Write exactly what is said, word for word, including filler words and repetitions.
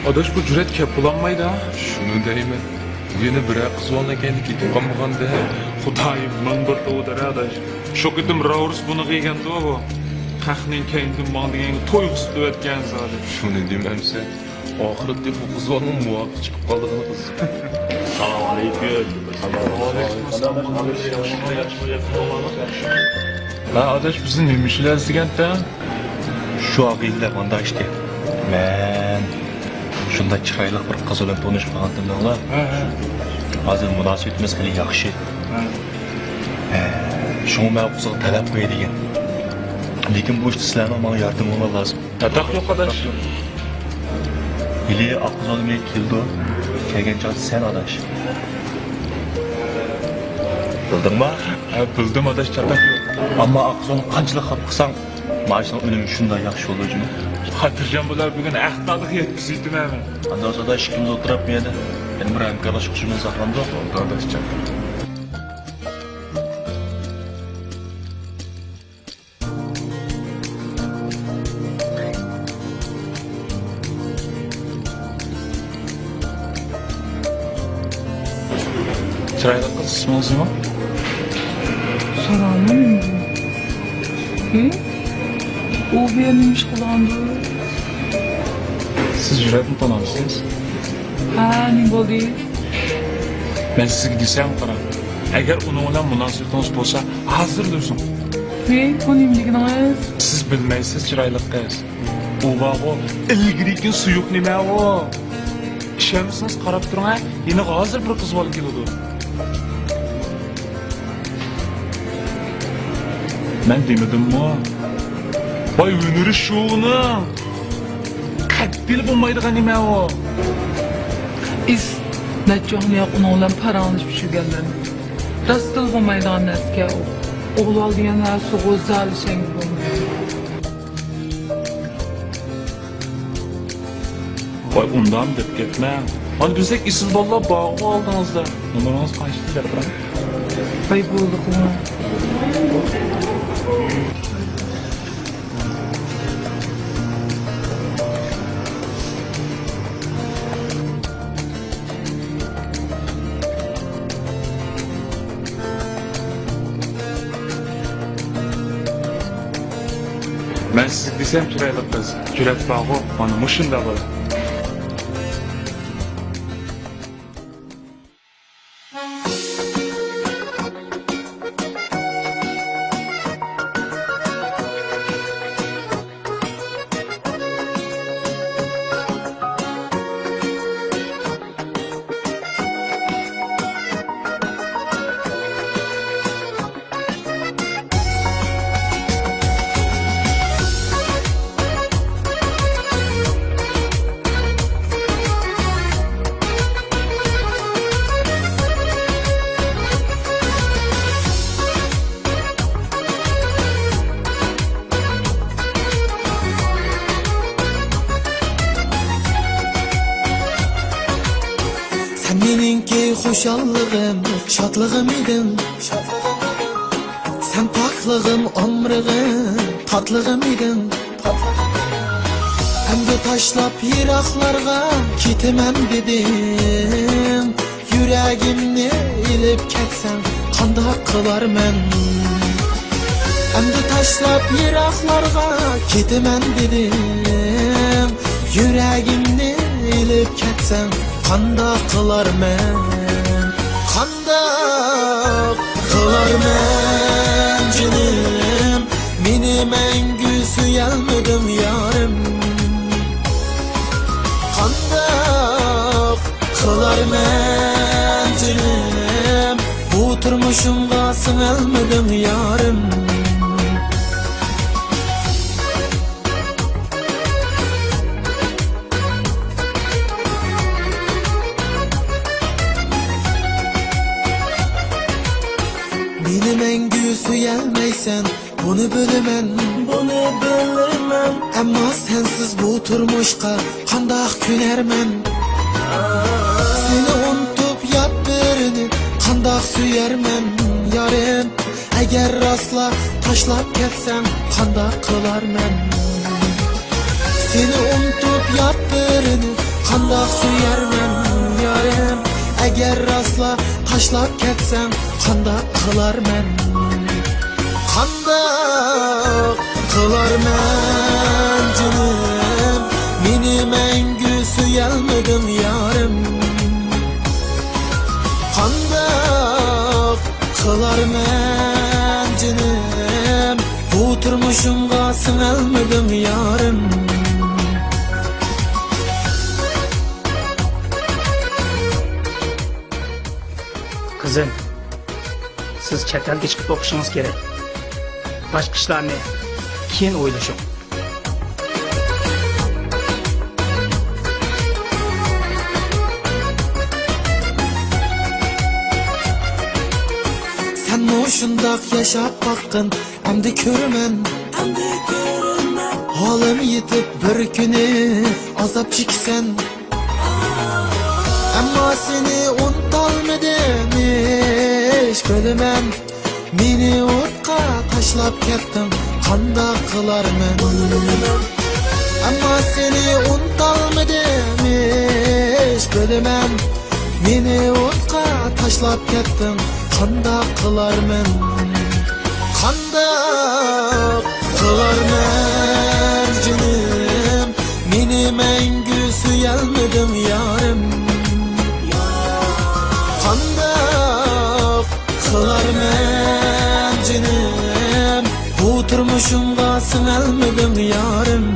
ئاداش، بۇ جۈرئەت كەپ بولالمايدۇ. شۇنى دەيمەن. يەنە بىرەر قىز بالىنىڭ كەينىدە كېتىپ قالمىغاندا. خۇدايىم، مىڭ بىر توۋا دەر، ئاداش. شۇ قېتىم راۋرۇس بۇنىڭغا يېگەندۇ بۇ. خەقنىڭ كەينىدىن ماڭ دېگەنگە توي قىسىتىۋەتكەن زادى. شۇنى دېمەمسەن. ئاخىرىدا بۇ قىز بالىنىڭ مۇۋاپىق چىقىپ قالىدىغىنى قىزىق. سالام ئەلەيكۇم. ۋەئەلەيكۇم ئەسسالام. ھە، ئاداش، بىزنى نېمە ئىشلەر دېگەنتى؟ شۇ ئاغىنىلەر مانداق ئىشتى. مەن شۇنداق چىرايلىق بىر قىز بىلەن تونۇشۇپ قالغانتىم دەڭلار. ھە، ھە. ھازىر مۇناسىۋىتىمىز خېلى ياخشى. ھە. ھە، شۇڭا مەن ئۇ قىزغا تەلەپ قوياي دېگەن. لېكىن بۇ ئىشتا سىلەرنىڭ ماڭا ياردىمىڭلار لازىم. چاتاق يوق، ئاداش. ھېلى ئاق قىز بالىمۇ كېلىدۇ. كەلگەن چاغدا سەن، ئاداش. بىلدىڭما؟ ھە، بىلدىم، ئاداش، چاتاق يوق. ئەمما ئاق قىز بالىنى قانچىلىك خاپا قىلساڭ، مائاشنىڭ ئۈنۈمى شۇنداق ياخشى بولىدۇ جۇمۇ. خاتىرجان بولۇڭ، بۈگۈن ھەق تالىغا يەتكۈزۈۋېتىمەن مەن. ئاندىن سودا ئىككىمىز ئولتۇرۇپ بۇ يەردە يەنە بىر ھەمكارلاشقۇچىمىزنى ساقلاندۇق. بولدى، ئاداشجان. چىرايلىق قىز، ئىسمىڭىز نېمە؟ سورالمىدىم. ھە؟ ئۇ بۇ يەردە نېمە ئىش قىلىدىغاندۇ؟ سىز جۈرئەتنى تونۇمسىز؟ ھە، نېمە بولدى؟ مەن سىزگە دېسەم، قاراڭ. ئەگەر ئۇنىڭ بىلەن مۇناسىۋىتىڭىز بولسا، ھازىر دېسۇن. ھەي، بۇ نېمە دېگىنىڭىز؟ سىز بىلمەيسىز، چىرايلىق قىز. ئۇ بارغۇ، ئىلگىرىكى سۇيۇق نېمە ئۇ؟ ئىشەنمىسىڭىز قاراپ تۇرۇڭ ھە، يېنىغا ھازىر بىر قىز بالا كېلىدۇ. مەن دېمىدىممۇ؟ ۋاي ھۈنىرى شۇ ئۇنىڭ! قەتئىيلا بولمايدىغان نېمە ئۇ؟ ئىس، نەچچە ئون يىل ئۇنىڭ بىلەن پاراڭلىشىپ يۈرگەنمەن. راستلا بولمايدىغان نەرسىكەن ئۇ. ئوغۇل بالا دېگەن ھە سۇغۇ زالىشەڭگە بولمايدۇ. ۋاي، ئۇنداقمۇ دەپ كەتمەڭ. مانا بىزدەك ئېسىل بالىلار بارغۇ ئالدىڭىزدا. نومۇرىڭىز قانچىدى دەپ بېرىڭ. ۋاي، بولدى، قىلما. مەن سىزگە دېسەم، چىرايلىق قىز، جۈرئەت بارغۇ، مانا مۇشۇنداق بولدى. سەن مېنىڭكى خۇشاللىقىم، شادلىقىم ئىدىڭ. سەن پاكلىقىم، ئامرىقىم، تاتلىقىم ئىدىڭ. ئەمدى تاشلاپ يىراقلارغا كېتىمەن دېدىڭ. يۈرەگىمنى ئېلىپ كەتسەڭ، قانداق قىلارمەن؟ ئەمدى تاشلاپ يىراقلارغا كېتىمەن دېدىڭ. يۈرەگىمنى ئېلىپ كەتسەڭ، قانداق قىلارمەن؟ قانداق قىلارمەن جېنىم؟ مېنى مەڭگۈ سۆيەلمىدىڭ يارىم. قانداق قىلارمەن جېنىم، بۇ تۇرمۇشۇمغا سىڭەلمىدىڭ يارىم. مېنى مەڭگۈ سۆيەلمەيسەن، بۇنى بىلىمەن، بۇنى بىلىمەن. ئەمما سەنسىز بۇ تۇرمۇشقا قانداق كۆنەرمەن؟ سېنى ئۇنتۇپ يات بىرىنى قانداق سۆيەرمەن، يارىم؟ ئەگەر راسلا تاشلاپ كەتسەڭ، قانداق قىلارمەن؟ سېنى ئۇنتۇپ يات بىرىنى قانداق سۆيەرمەن يارىم؟ ئەگەر راسلا تاشلاپ كەتسەڭ قانداق قىلارمەن؟ قانداق قىلارمەن جېنىم؟ مېنى مەڭگۈ سۆيەلمىدىڭ يارىم. قانداق قىلارمەن جېنىم؟ بۇ تۇرمۇشۇمغا سىڭەلمىدىڭ يارىم. قىزىم، سىز چەت ئەلگە چىقىپ ئوقۇشىڭىز كېرەك. باشقا ئىشلارنى كېيىن ئويلىشىڭ. سەنمۇ شۇنداق ياشاپ باققىن، ئەمدى كۆرىمەن. ھالىم يېتىپ بىر كۈنى ئازاب چېكىسەن. ئەمما سېنى ئۇنتالمىدىم ھېچ، بىلىمەن. مېنى ئوتقا تاشلاپ كەتتىڭ، قانداق قىلارمەن؟ ئەمما سېنى ئۇنتالمىدىم ھېچ، بىلىمەن. مېنى ئوتقا تاشلاپ كەتتىڭ، قانداق قىلارمەن؟ قانداق قىلارمەن جېنىم؟ مېنى مەڭگۈ سۆيەلمىدىڭ يارىم. قانداق قىلارمەن جېنىم؟ بۇ تۇرمۇشۇمغا سىڭەلمىدىڭ يارىم.